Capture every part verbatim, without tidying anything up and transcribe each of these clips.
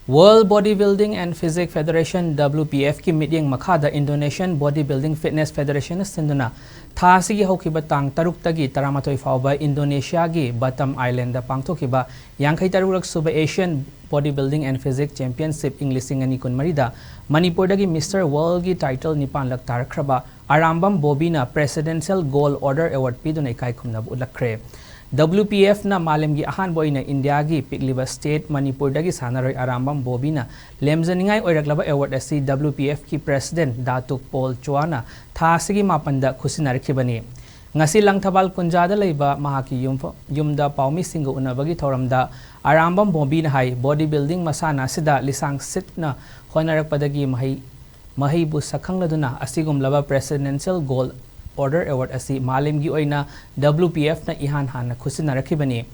World Bodybuilding and Physique Federation, W B F ꯀꯤ ꯃꯤꯠꯌꯦꯡ ꯃꯈꯥꯗ Indonesian Bodybuilding Fitness Federation ꯅ ꯁꯤꯟꯗꯨꯅ ꯊꯥ ꯑꯁꯤꯒꯤ ꯍꯧꯈꯤꯕ ꯇꯥꯡ ꯇꯔꯨꯛꯇꯒꯤ ꯇꯔꯥꯃꯥꯊꯣꯏ ꯐꯥꯎꯕ ꯏꯟꯗꯣꯅꯦꯁꯤꯌꯥꯒꯤ ꯕꯥꯇꯝ ꯑꯥꯏꯂꯦꯟꯗ ꯄꯥꯡꯊꯣꯛꯈꯤꯕ ꯌꯥꯡꯈꯩ ꯇꯔꯨꯛ ꯁꯨꯕ Asian Bodybuilding and Physique Championship ꯏꯪ ꯂꯤꯁꯤꯡ ꯑꯅꯤ ꯀꯨꯟꯃꯔꯤꯗ ꯃꯅꯤꯄꯨꯔꯗꯒꯤ Mister World ꯒꯤ title ꯅꯤꯄꯥꯟꯂꯛ ꯇꯥꯔꯛꯈ꯭ꯔꯕ Arambam ꯕꯣꯕꯤꯅ Presidential Gold Order Award ꯄꯤꯗꯨꯅ ꯏꯀꯥꯏ ꯈꯨꯝꯅꯕ ꯎꯠꯂꯛꯈ꯭ꯔꯦ꯫ W B F ꯅ ꯃꯥꯂꯦꯝꯒꯤ ꯑꯍꯥꯟꯕ ꯑꯣꯏꯅ ꯏꯟꯗꯤꯌꯥꯒꯤ ꯄꯤꯛꯂꯤꯕ state ꯃꯅꯤꯄꯨꯔꯗꯒꯤ ꯁꯥꯟꯅꯔꯣꯏ ꯑꯔꯥꯝꯕꯝ ꯕꯣꯕꯤꯅ ꯂꯦꯝꯖꯅꯤꯡꯉꯥꯏ ꯑꯣꯏꯔꯛꯂꯕ award ꯑꯁꯤ W B F ꯀꯤ President ꯗꯥ ꯇꯨꯛ ꯄꯣꯜ ꯆꯨꯋꯥꯅ ꯊꯥ ꯑꯁꯤꯒꯤ ꯃꯥꯄꯟꯗ ꯈꯨꯠꯁꯤꯟꯅꯔꯛꯈꯤꯕꯅꯤ꯫ ꯉꯁꯤ ꯂꯪꯊꯕꯥꯜ ꯀꯨꯟꯖꯥꯗ ꯂꯩꯕ ꯃꯍꯥꯛꯀꯤ ꯌꯨꯝꯐ-, ꯌꯨꯝꯗ ꯄꯥꯎꯃꯤꯁꯤꯡꯒ ꯎꯅꯕꯒꯤ ꯊꯧꯔꯝꯗ ꯑꯔꯥꯝꯕꯝ ꯕꯣꯕꯤꯅ ꯍꯥꯏ, body building ꯃꯁꯥꯟꯅ ꯑꯁꯤꯗ ꯂꯤꯁꯥꯡ ꯁꯤꯠꯅ ꯍꯣꯠꯅꯔꯛꯄꯗꯒꯤ ꯃꯍꯩ ꯃꯍꯩꯕꯨ ꯁꯛꯈꯪꯂꯗꯨꯅ ꯑꯁꯤꯒꯨꯝꯂꯕ Presidential Gold Order Award ꯑꯁꯤ ꯃꯥꯂꯦꯝꯒꯤ ꯑꯣꯏꯅ W B F ꯅ ꯏꯍꯥꯟ ꯍꯥꯟꯅ ꯈꯨꯠꯁꯤꯟꯅꯔꯛꯈꯤꯕꯅꯤ꯫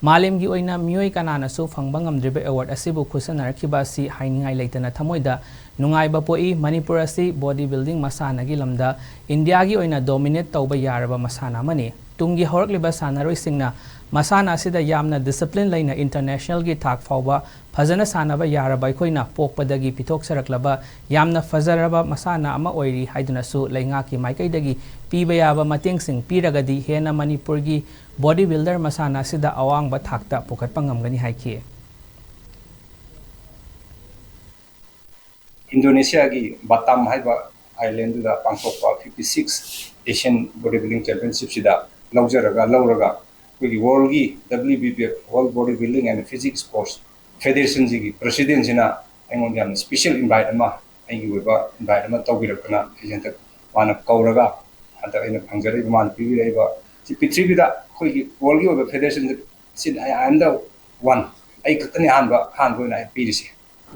ꯃꯥꯂꯦꯝꯒꯤ ꯑꯣꯏꯅ ꯃꯤꯑꯣꯏ ꯀꯅꯥꯅꯁꯨ ꯐꯪꯕ ꯉꯝꯗ꯭ꯔꯤꯕ award ꯑꯁꯤꯕꯨ ꯈꯨꯠꯁꯤꯟꯅꯔꯛꯈꯤꯕ ꯑꯁꯤ ꯍꯥꯏꯅꯤꯡꯉꯥꯏ ꯂꯩꯇꯅ ꯊꯃꯣꯏꯗ ꯅꯨꯡꯉꯥꯏꯕ ꯄꯣꯛꯏ꯫ ꯃꯅꯤꯄꯨꯔ ꯑꯁꯤ body building ꯃꯁꯥꯟꯅꯒꯤ ꯂꯝꯗ ꯏꯟꯗꯤꯌꯥꯒꯤ ꯑꯣꯏꯅ dominate ꯇꯧꯕ ꯌꯥꯔꯕ ꯃꯁꯥꯟꯅ ꯑꯃꯅꯤ꯫ ꯇꯨꯡꯒꯤ ꯍꯧꯔꯛꯂꯤꯕ ꯁꯥꯟꯅꯔꯣꯏꯁꯤꯡꯅ ꯃꯁꯥꯟꯅ ꯑꯁꯤꯗ ꯌꯥꯝꯅ discipline ꯂꯩꯅ international ꯒꯤ ꯊꯥꯛ ꯐꯥꯎꯕ ꯐꯖꯅ ꯁꯥꯟꯅꯕ ꯌꯥꯔꯕ ꯑꯩꯈꯣꯏꯅ ꯄꯣꯛꯄꯗꯒꯤ ꯄꯤꯊꯣꯛꯆꯔꯛꯂꯕ ꯌꯥꯝꯅ ꯐꯖꯔꯕ ꯃꯁꯥꯟꯅ ꯑꯃ ꯑꯣꯏꯔꯤ ꯍꯥꯏꯗꯨꯅꯁꯨ ꯂꯩꯉꯥꯛꯀꯤ ꯃꯥꯏꯀꯩꯗꯒꯤ ꯄꯤꯕ ꯌꯥꯕ ꯃꯇꯦꯡꯁꯤꯡ ꯄꯤꯔꯒꯗꯤ ꯍꯦꯟꯅ ꯃꯅꯤꯄꯨꯔꯒꯤ body builder ꯃꯁꯥꯟꯅ ꯑꯁꯤꯗ ꯑꯋꯥꯡꯕ ꯊꯥꯛꯇ ꯄꯨꯈꯠꯄ ꯉꯝꯒꯅꯤ ꯍꯥꯏꯈꯤ꯫ ꯏꯟꯗꯣꯅꯦꯁꯤꯌꯥꯒꯤ ꯕꯥꯇꯥꯝ ꯍꯥꯏꯕ ꯑꯥꯏꯂꯦꯟꯗꯨꯗ ꯄꯥꯡꯊꯣꯛꯄ fifty six Asian Bodybuilding Championship ꯁꯤꯗ ꯂꯧꯖꯔꯒ, ꯂꯧꯔꯒ ꯑꯩꯈꯣꯏꯒꯤ world ꯒꯤ W B P F, World Bodybuilding and Physique Sports Federation ꯁꯤꯒꯤ President ꯁꯤꯅ ꯑꯩꯉꯣꯟꯗ ꯌꯥꯝꯅ special invite ꯑꯃ, ꯑꯩꯒꯤ ꯑꯣꯏꯕ invite ꯑꯃ ꯇꯧꯕꯤꯔꯛꯇꯅ ꯑꯩꯁꯦ ꯍꯟꯗꯛ ꯃꯥꯅ ꯀꯧꯔꯒ ꯍꯟꯗꯛ ꯑꯩꯅ ꯐꯪꯖꯔꯛꯏꯕ, ꯃꯥꯅ ꯄꯤꯕꯤꯔꯛꯏꯕ ꯁꯤ ꯄ꯭ꯔꯤꯊꯤꯕꯤꯗ ꯑꯩꯈꯣꯏꯒꯤ world ꯒꯤ ꯑꯣꯏꯕ federation ꯁꯤꯗ I am the one, ꯑꯩ ꯈꯛꯇꯅꯤ ꯑꯍꯥꯟꯕ, ꯑꯍꯥꯟꯕ ꯑꯣꯏꯅ ꯑꯩ ꯄꯤꯔꯤꯁꯦ꯫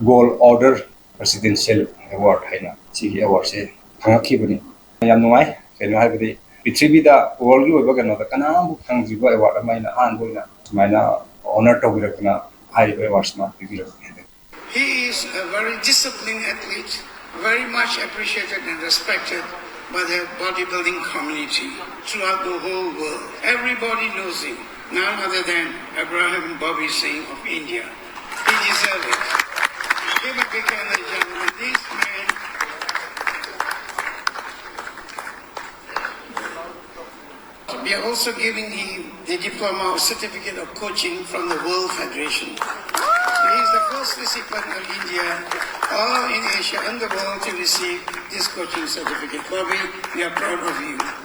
Gold Order Presidential Award ꯍꯥꯏꯅ ꯁꯤꯒꯤ award ꯁꯦ ꯐꯪꯉꯛꯈꯤꯕꯅꯤ꯫ ꯌꯥꯝ ꯅꯨꯡꯉꯥꯏ, ꯀꯩꯅꯣ ꯍꯥꯏꯕꯗꯤ ꯄ꯭ꯔꯤꯊꯤꯕꯤꯗ world ꯒꯤ ꯑꯣꯏꯕ ꯀꯩꯅꯣꯗ ꯀꯅꯥꯝꯕꯨ ꯐꯪꯗ꯭ꯔꯤꯕ award ꯑꯃ ꯑꯩꯅ ꯑꯍꯥꯟꯕ ꯑꯣꯏꯅ ꯁꯨꯃꯥꯏꯅ honor ꯇꯧꯕꯤꯔꯛꯇꯅ ꯍꯥꯏꯔꯤꯕ award ꯁꯤꯃ ꯄꯤꯕꯤꯔꯛꯄꯅꯤ꯫ He is a very disciplined athlete, very much appreciated and respected by the bodybuilding community throughout the whole world. Everybody knows him, none other than Abraham Bobby Singh of India. He deserves it. Give a big hand, ladies and gentlemen. This man. We are also giving him the diploma or certificate of coaching from the World Federation. He is the first recipient of India or in Asia and the world to receive this coaching certificate. Bobby, we are proud of you.